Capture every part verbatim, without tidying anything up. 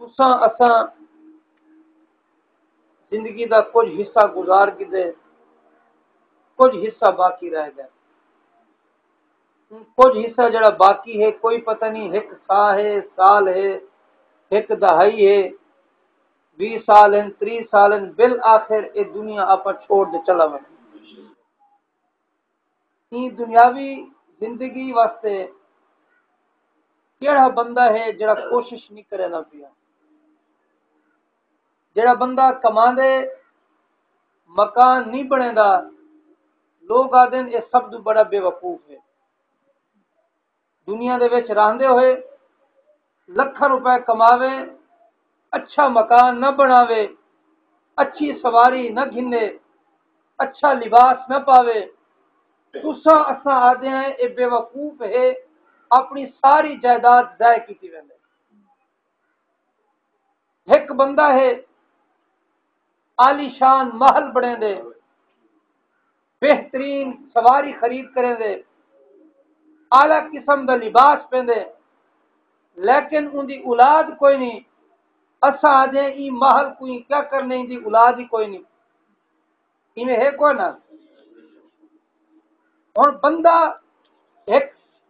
تساں اساں زندگی دا کجھ حصہ گزار گھدے، کجھ حصہ باقی رہ ڳئے۔ کجھ حصہ جڑا باقی ہے، کوئی پتہ نہیں، ہک ساہ ہے، سال ہے، ہک دہائی ہے، ویہہ سال ہن، تریہہ سال ہن، بالآخر اے دنیا آپاں چھوڑ دے چلا ونڄے۔ ایں دنیاوی زندگی واسطے کیڑھا بندہ ہے جڑا کوشش نہیں کریندا پیا؟ جڑا بندہ کماندے، مکان نہیں بݨیندا، لوگ آہدن اے سب توں بڑا بے وقوف ہے۔ دنیا دے وچ رہندے ہوئے لکھاں روپے کماوے، اچھا مکان نہ بݨاوے، اچھی سواری نہ گھنے، اچھا لباس نہ پاوے، تساں اساں آہدے ہیں اے بے وقوف ہے، اپݨی ساری جائیداد ضائع کیتی ویندے۔ ہک بندہ ہے، عالی شان محل بݨیندے، بہترین سواری خرید کریندے، اعلیٰ قسم دا لباس پیندے، لیکن اوندی اولاد کوئی نہیں۔ اساں آہدے ہیں ایں محل کوں کیا کرݨے، ایندی اولاد ہی کوئی نہیں۔ ایویں ہے کوئی نہ؟ ہݨ بندہ ہک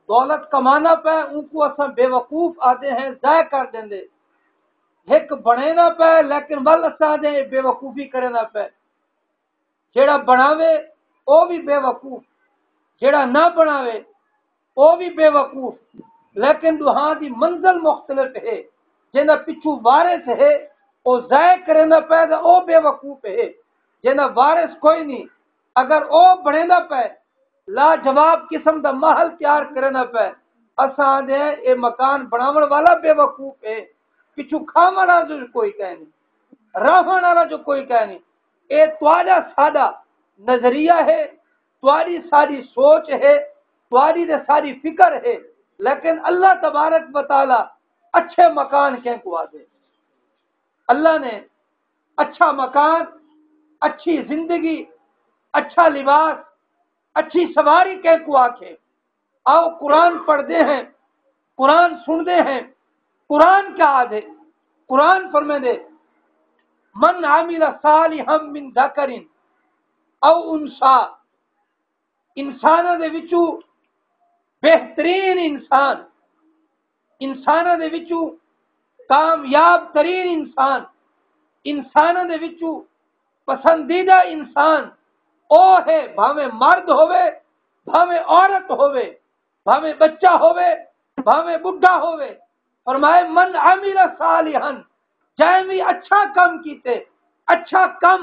دولت کماندا پئے، اونکوں اساں بے وقوف آہدے ہیں، ضائع کر ݙیندے۔ ہک بݨیندا پئے، لیکن ول اساں آہدے ہیں بے وقوفی کریندا پئے۔ جیڑھا بݨاوے، او وی بے وقوف، جیڑھا نہ بݨاوے، او وی بے وقوف، لیکن ݙوہاں دی منزل مختلف ہے۔ جیندا پچھوں وارث ہے، او ضائع کریندا پئے تاں او بے وقوف ہے۔ جیندا وارث کوئی نہیں، اگر او بݨیندا پئے، لاجواب قسم دا محل تیار کریندا پئے، اساں آہدے ہیں اے مکان بݨاوݨ والا بے وقوف ہے، پچھوں کھاوݨ والا جو کوئی کائے نہیں، رہوݨ والا جو کوئی کائے نہیں۔ اے تہاݙا ساݙا نظریہ ہے، تہاݙی ساݙی سوچ ہے، تہاݙی تے ساݙی فکر ہے، لیکن اللہ تبارک و تعالیٰ اچھے مکان کینکوں آہدے؟ اللہ نے اچھا مکان، اچھی زندگی، اچھا لباس، اچھی سواری کینکوں آکھے؟ آؤ قرآن پڑھدے ہیں، قرآن سݨدے ہیں، قرآن کیا آہدے؟ قرآن فرمیندے، من عمل صالحا من ذکر او انثی، انساناں دے وچوں بہترین انسان، انساناں دے وچوں کامیاب ترین انسان، انساناں دے وچوں پسندیدہ انسان او ہے، بھاویں مرد ہووے، بھاویں عورت ہووے، بھاویں ٻچہ ہووے، بھاویں ٻڈھا ہووے۔ فرمائے، من عمل صالحا، جئیں وی اچھا کم کیتے، اچھا کم،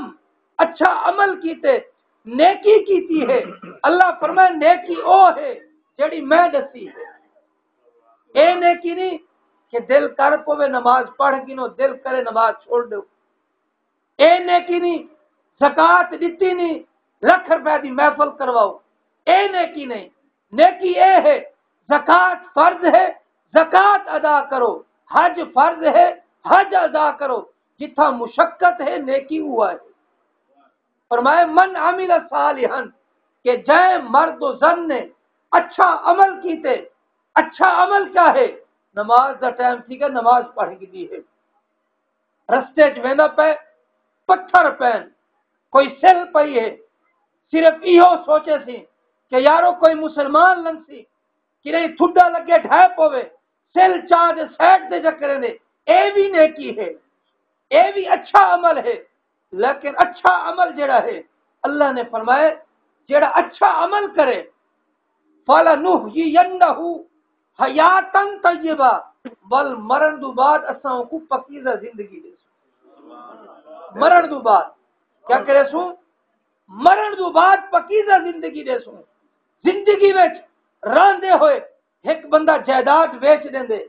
اچھا عمل کیتے، نیکی کیتی ہے، اللہ فرمائے، نیکی او ہے جیڑھی میں ݙسی ہے۔ اے نیکی نہیں کہ دل کر پوے نماز پڑھ گھنو، دل کرے نماز چھوڑ ݙیو۔ اے نیکی نہیں، زکوٰۃ ݙتی نہیں، لکھ روپے دی محفل کرواؤ، اے نیکی نہیں۔ نیکی اے ہے، زکوٰۃ فرض ہے، زکوٰۃ ادا کرو، حج فرض ہے، حج ادا کرو، جتھاں مشقت ہے، نیکی اوہا ہے۔ فرمائے، من عمل صالحا، کہ جئیں مرد و زن نے اچھا عمل کیتے، اچھا عمل کیا ہے؟ نماز دا ٹائم تھی ڳیا، نماز پڑھ گھدی ہے۔ رستے چ ویندا پئے، پتھر پئن، کوئی سل پئی ہے، صرف ایہو سوچے سی کہ یارو کوئی مسلمان لنگسی، کݙاہیں تھڈا لڳے ڈھے پوے، سل چا تے سائیڈ تے چا کریندے، اے وی نیکی ہے، اے وی اچھا عمل ہے۔ لیکن اچھا عمل جیڑھا ہے، اللہ نے فرمائے، جیڑھا اچھا عمل کرے، فَلَنُحْيِيَنَّهُ حَيَاةً طَيِّبَةً، ول مرݨ دو بعد اساں اونکوں پکیزہ زندگی ݙیسوں۔ مرݨ دو بعد کیا کریسوں؟ مرݨ دو بعد پکیزہ زندگی ݙیسوں۔ زندگی وچ رہندے ہوئے ہک بندہ جائیداد ویچ ݙیندے،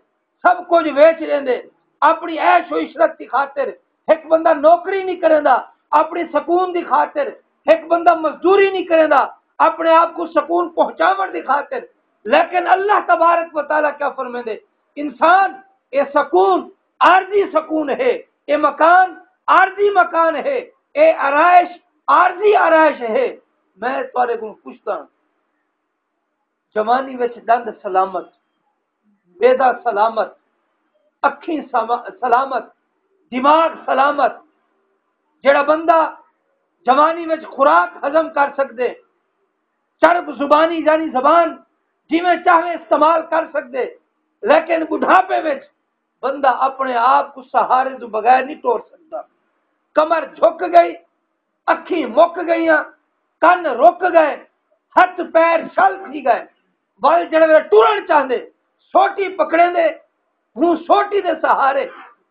سب کجھ ویچ ݙیندے، اپݨی عیش و عشرت دی خاطر۔ ہک بندہ نوکری نہیں کریندا، اپݨی سکون دی خاطر۔ ہک بندہ مزدوری نہیں کریندا، اپݨے آپ کوں سکون پہنچاوݨ دی خاطر۔ لیکن اللہ تبارک و تعالیٰ کیا فرمیندے؟ انسان، اے سکون عارضی سکون ہے، اے مکان عارضی مکان ہے، اے آرائش عارضی آرائش ہے۔ میں تہاݙے کوں پچھداں، جوانی وچ ݙند سلامت، معدہ سلامت، اکھیں سما- سلامت، دماغ سلامت۔ جڑا بندہ جوانی وچ خوراک ہضم کر سکدے، چرب زبانی یعنی زبان جویں چاہے استعمال کر سکدے، لیکن ٻڈھاپے وچ بندہ اپنے آپ کو سہارے تو بغیر نہیں ٹور سکدا۔ کمر جھک گئی، اکھیں مک گئیاں، کن رک گئے، ہتھ پیر شل تھی گئے۔ ول جڑے ویلے ٹرن چاہندے، سوٹی پکڑیندے، ہوں سوٹی دے سہارے،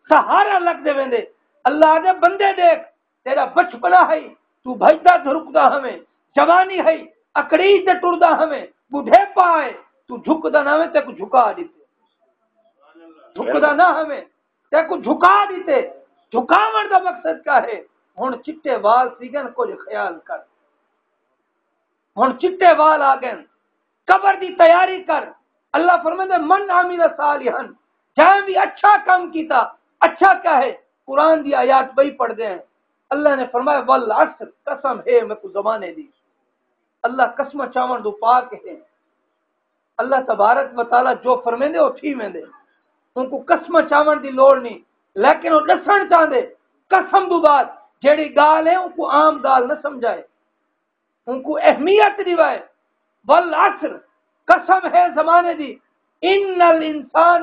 سہارا لگدے ویندے۔ اللہ دے بندے، دیکھ، تیرا بچپنا ہئی، تو بھجدا دھرکدا ہمیں، جوانی ہئی، اکڑیج تے ٹردا ہمیں، ٻڈھیپا آئے، تو جھکدا نہ ہمیں، تیکوں جھکا ݙتے۔ جھکدا نہ ہمیں، تیکوں جھکا ݙتے۔ جھکاوݨ دا مقصد کیا ہے؟ ہݨ چٹے وال تھی ڳئن، کجھ خیال کر۔ ہݨ چٹے وال آ ڳئن، قبر دی تیاری کر۔ اللہ فرمیندے، "من عمل صالحا"، جائیں بھی اچھا کم کیتا۔ اچھا کیا ہے؟ قرآن دی آیات ٻئی پڑھدے ہیں۔ اللہ نے فرمایا، "والعصر"، قسم ہے میکوں زمانے دی۔ اللہ قسم چاوݨ دو پاک ہے۔ اللہ تبارک و تعالیٰ جو فرمیندے، او تھی ویندے۔ اونکوں قسم چاوݨ دی لوڑ نہیں، لیکن او ݙسݨ چاہندے، قسم دو بعد جیڑھی ڳالھ ہے، اونکوں عام ڳالھ نہ سمجھائے، اونکوں اہمیت ݙیوائے۔ والعصر، قسم ہے زمانے دی، ان الانسان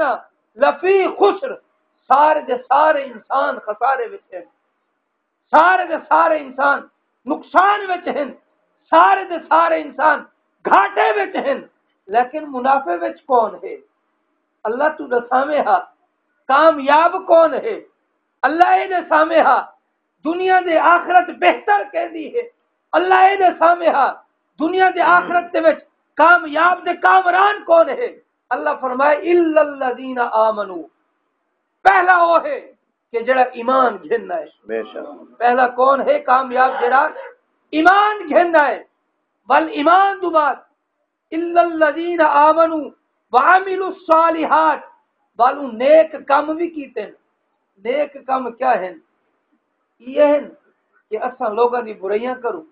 لفی خسر، سارے دے سارے انسان خسارے وچ ہن۔ سارے دے سارے انسان نقصان وچ ہن، سارے دے سارے انسان گھاٹے وچ ہن، لیکن منافع وچ کون ہے؟ اللہ تو ݙساویں ہا، کامیاب کون ہے؟ اللہ اے ݙساویں ہا، دنیا دے آخرت بہتر کیندی ہے؟ اللہ اے ݙساویں ہا، دنیا دے آخرت دے وچ کامیاب تے کامران کون ہے؟ اللہ فرمائے، "الا الذین آمنوا"، پہلا او ہے کہ جڑا ایمان گھن آئے۔ بے شک۔ پہلا کون ہے کامیاب؟ جڑا ایمان گھن آئے۔ ول ایمان دو بعد، الا الذین آمنوا وعملوا الصالحات، والوں نیک کم بھی کیتے ہیں۔ نیک کم کیا ہیں؟ یہ ہیں کہ اساں لوگاں دی برائیاں کروں۔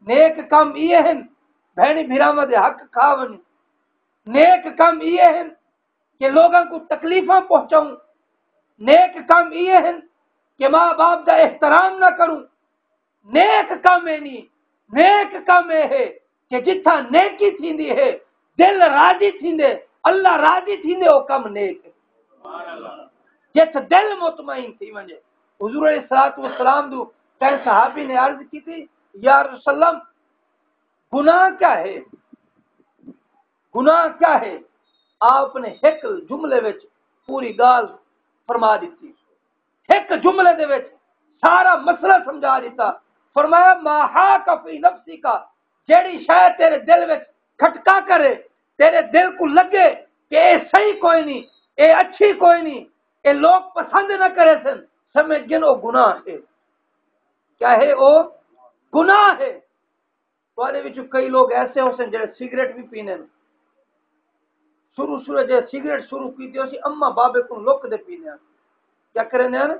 نیک کم یہ ہیں بھینی بھراواں دے حق کھا ونجوں۔ نیک کم یہ ہیں کہ لوگاں کو تکلیفاں پہنچاؤں۔ نیک کم یہ ہیں کہ ماں باپ دا احترام نہ کروں۔ نیک کم اے نہیں، نیک کم اے ہے کہ جتھاں نیکی تھیندی ہے، دل راضی تھیندے، اللہ راضی تھیندے، او کم نیک ہے۔ جتھ دل مطمئن تھی ونجے۔ حضور علیہ الصلوۃ والسلام دو کہیں صحابی نے عرض کی تھی، "یا رسول اللہ، گناہ کیا ہے؟ گناہ کیا ہے؟" آپ نے ہک جملے وچ پوری ڳالھ فرما ݙتی۔ ہک جملے دے وچ سارا مسئلہ سمجھا ݙتا۔ فرمایا، "ما حاک فی نفسک"، جیڑھی شے تیرے دل وچ کھٹکا کرے، تیرے دل کو لگے کہ اے صحیح کوئی نہیں، اے اچھی کوئی نہیں، اے لوگ پسند نہ کرے سن، سمجھ گن او گناہ ہے۔ کیا ہے او؟ گناہ ہے۔ تہاݙے وچوں کئی لوگ ایسے ہوسن جڑے سگریٹ بھی پیندے ہن۔ شروع شروع جے سگریٹ شروع کیتی ہوسی، اماں بابے کوں لک دے پیندے ہن۔ کیا کریندے ہن؟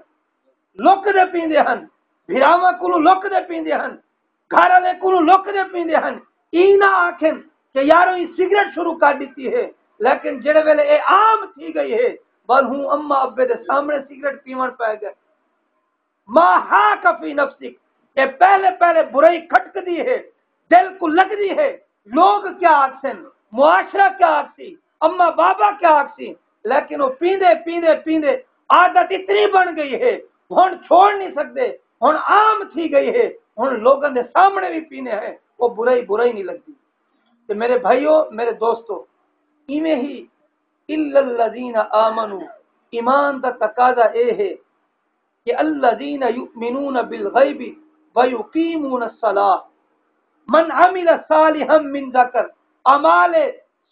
لک دے پیندے ہن۔ بھراواں کوں لک دے پیندے ہن۔ گھر والے کوں لک دے پیندے ہن۔ ای نہ آکھن کہ یارو، ای سگریٹ شروع کر ݙتی ہے، لیکن جڑے ویلے اے عام تھی ڳئی ہے، ول ہوں اماں ابے دے سامنے سگریٹ پیوݨ پے ڳئے۔ ما حاک فی نفسک، اے پہلے پہلے برائی کھٹکدی ہے، دل کو لگدی ہے، لوگ کیا آکھسن، معاشرہ کیا آکھسی، اماں بابا کیا آکھسی، لیکن او پیندے پیندے پیندے عادت اتنی بݨ ڳئی ہے، ہݨ چھوڑ نہیں سڳدے، ہݨ عام تھی ڳئی ہے، ہݨ لوگاں دے سامنے بھی پیندے ہیں، او برائی برائی نہیں لڳدی۔ تے میرے بھائیو، میرے دوستو، ایویں ہی الا الذین آمنوا، ایمان دا تقاضا اے ہے کہ الذین یؤمنون بالغیب ویقیمون الصلاۃ، من عمل صالحا من ذکر، اعمال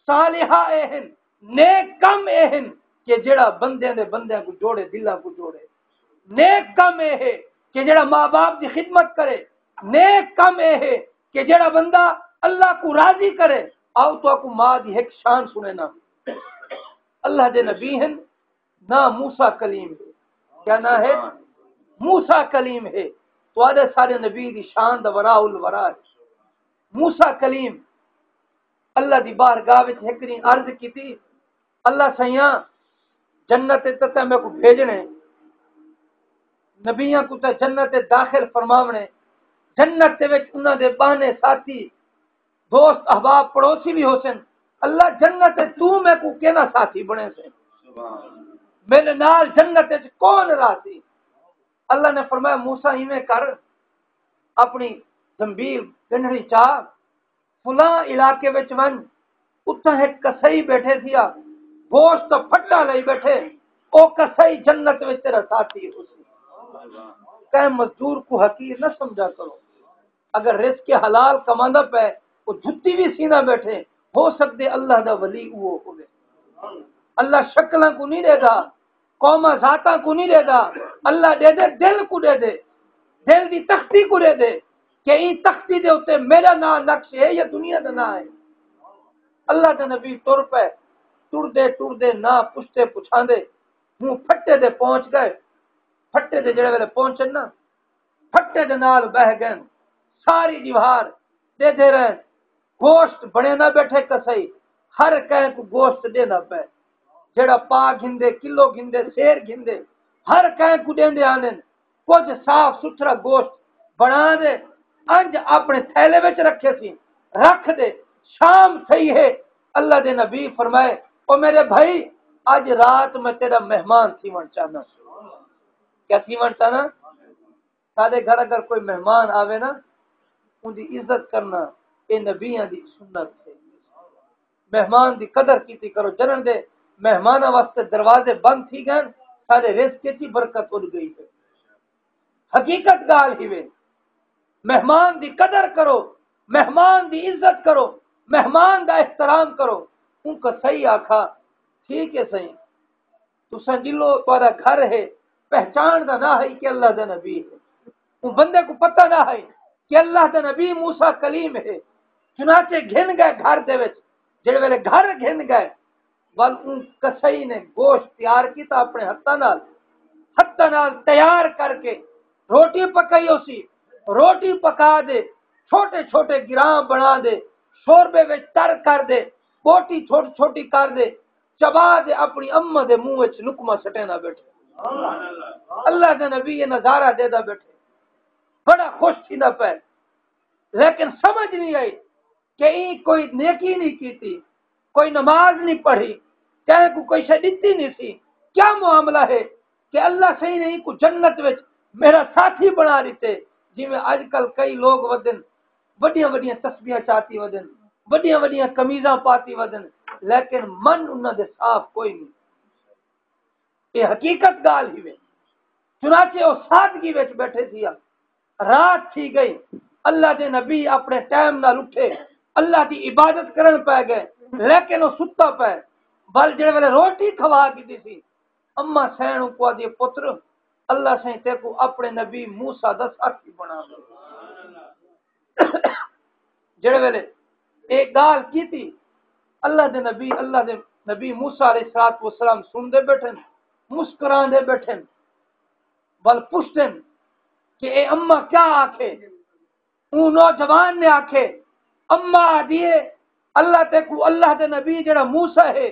صالحہ اے ہن، نیک کم اے ہن کہ جڑا بندیاں دے بندیاں کو جوڑے، دلاں کو جوڑے۔ نیک کم اے ہے کہ جڑا ماں باپ دی خدمت کرے۔ نیک کم اے ہے کہ جڑا بندہ اللہ کو راضی کرے۔ آؤ تو کو ماں دی ایک شان سنے نا۔ اللہ دے نبی ہیں، نہ موسیٰ کلیم ہے۔ کیا نہ ہے؟ موسیٰ کلیم ہے۔ تو آدھے سارے نبی دی شان دا وراء الورا ہے۔ موسیٰ کلیم اللہ دی بارگاہ وچ ہک ݙینہہ عرض کیتی، "اللہ سئیاں، جنت تے تاں میکوں بھیجݨے، نبیاں کوں تاں جنت تے داخل فرماوݨے، جنت دے وچ انہاں دے ٻہنے ساتھی، دوست، احباب، پڑوسی وی ہوسن۔ اللہ، جنت تے توں میکوں کینا ساتھی بݨیسیں؟ میݙے نال جنت وچ کون رہسی؟ اللہ نے فرمایا، موسیٰ، ایویں کر، اپݨی زمبیل ڳنڈھڑی چا، فلاں علاقے وچ ونڄ، اتھاں ہک کسائی ٻیٹھے تھیا، گوشت دا پھٹا لئی ٻیٹھے، او کسائی جنت وچ تیرا ساتھی ہوسی۔ کہیں مزدور کوں حقیر نہ سمجھا کرو۔ اگر رزق حلال کماندا پئے، او جتی وی سینہ ٻیٹھے، ہو سڳدے اللہ دا ولی اوہو ہووے۔ اللہ شکلاں کوں نی ݙیہدا، قوماں ذاتاں کوں نی ݙیہدا، اللہ ݙیہدے دل کوں ݙیہدے، دل دی تختی کوں ݙیہدے کہ ایں تختی دے اتے میݙا ناں نقش ہے یا دنیا دا ناں ہے۔ اللہ دے نبی ٹر پئے، ٹردے ٹردے ناں پچھدے پچھاندے ہوں پھٹے دے پہنچ ڳئے۔ پھٹے دے جیڑھے ویلے پہنچن نا، پھٹے دے نال ٻہہ ڳئن۔ ساری ݙیوار ݙیہدے رہن۔ گوشت بݨیندا ٻیٹھے کسائی، ہر کہیں کوں گوشت ݙیندا پئے۔ جیڑھا پا گھندے، کلو گھندے، سیر گھندے، ہر کہیں کوں ݙیندے آندن۔ کجھ صاف ستھرا گوشت بݨا ݙے، انج اپݨے تھیلے وچ رکھیسی، رکھ ݙے۔ شام تھئی ہے، اللہ دے نبی فرمائے، او میݙے بھائی، اڄ رات میں تیݙا مہمان تھیوݨ چاہنداں۔ کیا تھیوݨ چاہنداں؟ ساݙے گھر اگر کوئی مہمان آوے نا، اوندی عزت کرݨا، اے نبیاں دی سنت ہے۔ مہمان دی قدر کیتی کرو، جݙݨ دے مہماناں واسطے دروازے بند تھی ڳئن، ساݙے رزق اچ ہی برکت اݙ ڳئی ہے۔ حقیقت ڳالھ ہیوے۔ مہمان دی قدر کرو، مہمان دی عزت کرو، مہمان دا احترام کرو۔ اونکوں صحیح آکھا، ٹھیک ہے سئیں، تساں ڄلو، تہاݙا گھر ہے، پہچاݨ دا نہ ہئی کہ اللہ دا نبی ہے۔ اوں بندے کوں پتہ نہ ہئی کہ اللہ دا نبی موسیٰ کلیم ہے۔ چنانچہ گھن ڳئے گھر دے وچ، جیڑھے ویلے گھر گھن ڳئے، ول اوں کسائی نے گوشت تیار کیتا اپݨے ہتھاں نال، ہتھاں نال تیار کر کے روٹی پکائی ہوسی، روٹی پکا ݙے، چھوٹے چھوٹے گراں بݨا ݙے، شوربے وچ تر کر ݙے، بوٹی چھوٹی چھوٹی کر ݙے، چبا تے اپݨی اماں دے منہ وچ لقمہ سٹیندا ٻیٹھے۔ اللہ دے نبی اے نظارہ ݙیندا ٻیٹھے، بڑا خوش تھیندا پئے، لیکن سمجھ نی آئی کہ ایں کوئی نیکی نی کیتی، کوئی نماز نی پڑھی، کہیں کوں کوئی شے ݙتی نی سی۔ کیا معاملہ ہے کہ اللہ سئیں نے اینکوں جنت وچ میݙا ساتھی بݨا ݙتے؟ جیویں اڄ کل کئی لوگ ودن، وݙیاں وݙیاں تسبیحاں چاتی ودن، وݙیاں وݙیاں قمیضاں پاتی ودن، لیکن من انہاں دے صاف کوئی نی۔ اے حقیقت ڳالھ ہیوے۔ چنانچہ او سادگی وچ ٻیٹھے تھیا۔ رات تھی ڳئی، اللہ دے نبی اپݨے ٹائم نال اٹھے، اللہ دی عبادت کرݨ پئے ڳئے، لیکن او ستا پئے۔ ول جیڑھے ویلے روٹی کھوا گھدی سی، اماں سئیں اونکوں آہدی، پتر، اللہ سئیں تیکوں اپݨے نبی موسیٰ دا ساتھی بݨا ݙے۔ جیڑھے ویلے اے ڳالھ کیتی، اللہ دے نبی، اللہ دے نبی موسیٰ علیہ الصلوۃ والسلام سݨدے ٻیٹھن، مسکراندے ٻیٹھن، ول پچھدن کہ اے اماں کیا آکھے؟ اوں نوجوان نے آکھے، اماں آہدی ہے، اللہ تیکوں، اللہ دے نبی جیڑھا موسیٰ ہے،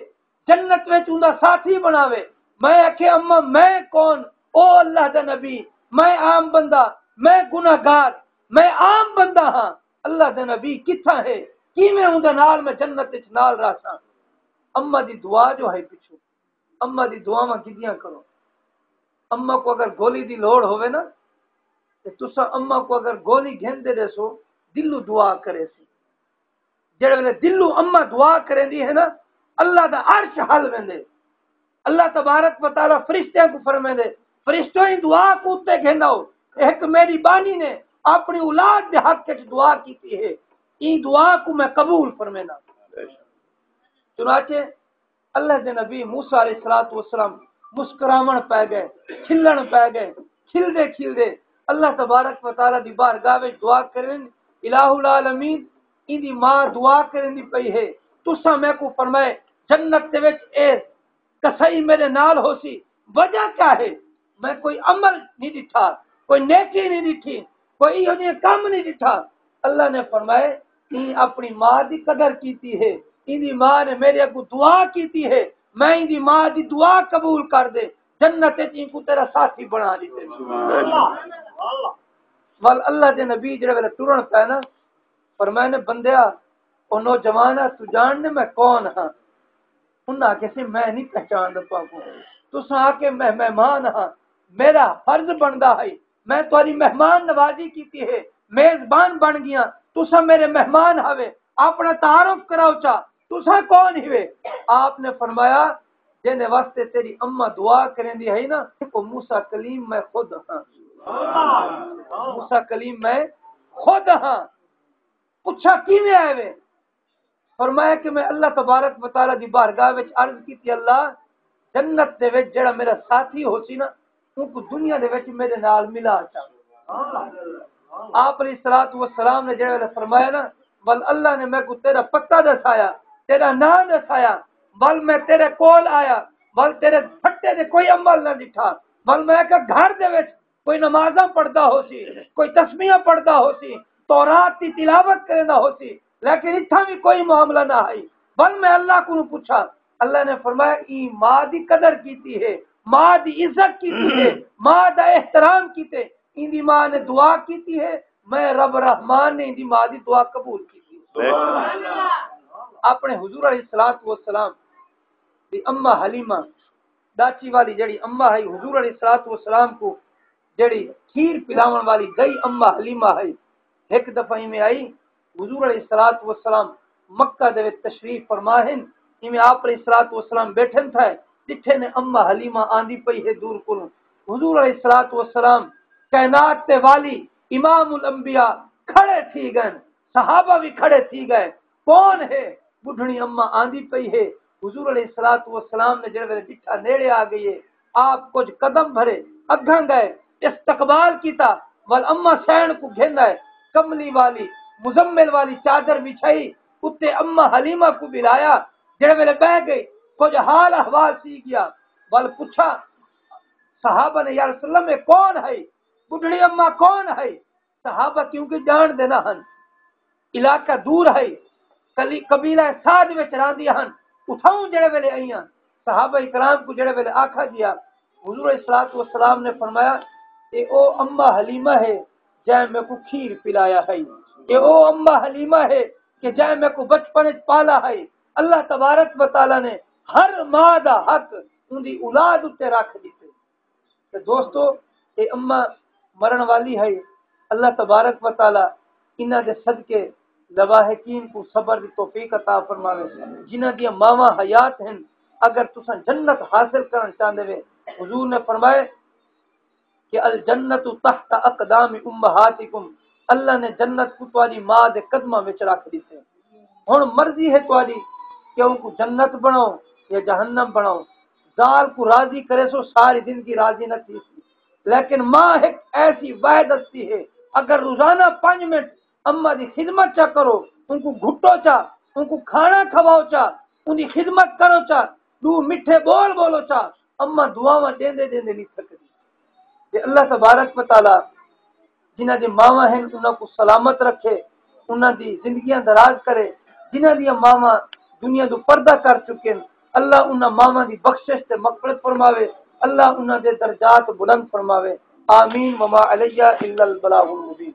جنت وچ اوندا ساتھی بݨاوے۔ میں آکھے، اماں، میں کون؟ او اللہ دا نبی، میں عام بندہ، میں گناہگار، میں عام بندہ ہاں۔ اللہ دا نبی کتھاں ہے؟ کیویں اوندا نال میں جنت وچ نال رہساں؟ اماں دی دعا جو ہے پچھوں، اماں دی دعاواں گھدیاں کرو۔ اماں کوں اگر گولی دی لوڑ ہووے نا، تے تساں اماں کوں اگر گولی گھن تے ݙیسو، دلوں دعا کریسی۔ جیڑھے ویلے دلوں اماں دعا کریندی ہے نا، اللہ دا عرش ہل ویندے۔ اللہ تبارک و تعالیٰ فرشتیاں کوں فرمیندے، فرشتو، ایں دعا کوں اتے گھن آؤ، ہک میݙی ٻانھی نے اپݨی اولاد دے حق وچ دعا کیتی ہے، ایں دعا کوں میں قبول فرمینداں۔ چنانچہ اللہ دے نبی موسیٰ علیہ الصلوۃ والسلام مسکراوݨ پئے ڳئے، کھلݨ پئے ڳئے، کھلدے کھلدے اللہ تبارک و تعالیٰ دی بارگاہ وچ دعا کرن، الٰہ العالمین، ایندی ماں دعا کریندی پئی ہے، تساں میکوں فرمائے جنت دے وچ اے کسائی میݙے نال ہوسی، وجہ کیا ہے؟ میں کوئی عمل نہیں ݙٹھا، کوئی نیکی نہیں ݙٹھی، کوئی ایہو جہاں کم نہیں ݙٹھا۔ اللہ نے فرمائے، ایں اپݨی ماں دی قدر کیتی ہے، ایندی ماں نے میݙے اڳوں دعا کیتی ہے، میں ایندی ماء دی دعا قبول کر دے، جنت وچ اینکوں تیرا ساتھی بݨا ݙتے۔ ول اللہ دے نبی جیڑھے ویلے ٹرݨ پئے نا، فرمائے نے، بندیا، او نوجوان آ، توں ڄاݨدے میں کون ہاں؟ انہاں آکھیا سی، میں نہیں پہچاندا تہاکوں۔ تساں آکھے میں مہمان ہاں، میرا فرض بݨدا ہئی، میں تہاݙی مہمان نوازی کیتی ہے، میزبان بݨ ڳیاں، تساں میرے مہمان ہاوے، اپݨا تعارف کراؤ چا، تساں کون ہیوے؟ آپ نے فرمایا، جیندے واسطے تیری اماں دعا کریندی ہئی نا، او موسیٰ کلیم میں خود ہاں۔ موسیٰ کلیم میں خود ہاں۔ پچھا کیویں آئے وے؟ فرمایا کہ میں اللہ تبارک و تعالیٰ دی بارگاہ وچ عرض کیتی، اللہ، جنت دے وچ جڑا میرا ساتھی ہوسی نا، اونکوں دنیا دے وچ میرے نال ملا چا۔ آپ علیہ الصلوۃ والسلام نے جڑے ویلے فرمایا نا، ول اللہ نے میکوں تیرا پتہ دسایا، تیرا نام دسایا، ول میں تیرے کول آیا، ول تیرے پھٹے دے کوئی عمل نہ ݙٹھا، ول میں کہ گھر دے وچ کوئی نمازاں پڑھدا ہوسی، کوئی تسبیحاں پڑھدا ہوسی، تورات دی تلاوت کریندا ہوسی، لیکن اتھاں وی کوئی معاملہ نہ ہئی۔ ول میں اللہ کوں پچھا، اللہ نے فرمایا، ایں ماء دی قدر کیتی ہے، ماء دی عزت کیتی ہے، ماء دا احترام کیتے، ایندی ماء نے دعا کیتی ہے، میں رب رحمان نے ایندی ماء دی دعا قبول کیتی ہے۔ اپݨے حضور علیہ الصلوۃ والسلام دی اماں حلیمہ، ݙاچی والی جڑی اماں ہئی، حضور علیہ الصلوۃ والسلام کوں جڑی کھیر پلاوݨ والی دئی اماں حلیمہ ہئی، ہک دفعہ ایویں آئی، حضور علیہ الصلوۃ والسلام مکہ دے وچ تشریف فرما ہن، ایویں آپ علیہ الصلوۃ والسلام ٻیٹھن تھئے، ݙٹھے نے اماں حلیمہ آندی پئی ہے دور کولوں۔ حضور علیہ الصلوۃ والسلام کائنات دے والی امام الانبیاء کھڑے تھی ڳئن، صحابہ وی کھڑے تھی ڳئے۔ کون ہے؟ ٻڈھڑی اماں آندی پئی ہے۔ حضور علیہ الصلوۃ والسلام نے جڑے ویلے ݙٹھا نیڑے آ ڳئی ہے، آپ کجھ قدم بھرے، اڳاں ڳئے، استقبال کیتا، ول اماں سئیݨ کوں گھن آئے، کملی والی، مزمل والی چادر وچھائی، اتے اماں حلیمہ کوں ٻلایا، جڑے ویلے ٻہہ ڳئی، کجھ حال احوال تھی ڳیا، ول پچھا صحابہ نے، یا رسول اللہ، اے کون ہئی؟ ٻڈھڑی اماں کون ہئی؟ صحابہ کیونکہ ڄاݨدے نہ ہن، علاقہ دور ہئی، کلی-، قبیلہ سعد وچ رہندیاں ہن، اتھاؤں جڑے ویلے آئیاں، صحابہ کرام کوں جڑے ویلے آکھا ڳیا، حضور علیہ الصلوۃ والسلام نے فرمایا، اے او اماں حلیمہ ہے جئیں میکوں کھیر پلایا ہئی، اے او اماں حلیمہ ہے کہ جئیں میکوں بچپن وچ پالا ہئی۔ اللہ تبارک و تعالیٰ نے ہر ماء دا حق اوندی اولاد اتے رکھ ݙتے۔ تے دوستو، اے اماں مرݨ والی ہئی۔ اللہ تبارک و تعالیٰ انہاں دے صدقے لواحقین کوں صبر دی توفیق عطا فرماوے۔ جنہاں دیاں ماواں حیات ہن، اگر تساں جنت حاصل کرݨ چاہندے وے، حضور نے فرمائے کہ الجنت تحت اقدام امہاتکم، اللہ نے جنت کوں تہاݙی ماء دے قدماں وچ رکھ ݙتے۔ ہݨ مرضی ہے تہاݙی کہ اونکوں جنت بݨاؤ یا جہنم بݨاؤ۔ ذال کوں راضی کریسو، ساری زندگی راضی نہ تھیسی، لیکن ماء ہک ایسی واحد ہستی ہے، اگر روزانہ پنج منٹ اماں دی خدمت چا کرو، اونکوں گھٹو چا، اونکوں کھانا کھواؤ چا، اوندی خدمت کرو چا، ݙو مٹھے ٻول ٻولو چا، اماں دعاواں ݙیندے ݙیندے نہیں تھکدی۔ تے اللہ تبارک و تعالیٰ جنہاں دی ماواں ہن، انہاں کوں سلامت رکھے، انہاں دی زندگیاں دراز کرے۔ جنہاں دیاں ماواں دنیا توں پردہ کر چکن، اللہ انہاں ماواں دی بخشش تے مغفرت فرماوے، اللہ انہاں دے درجات بلند فرماوے۔ آمین۔ وما علیہ الا البلاغ المبین۔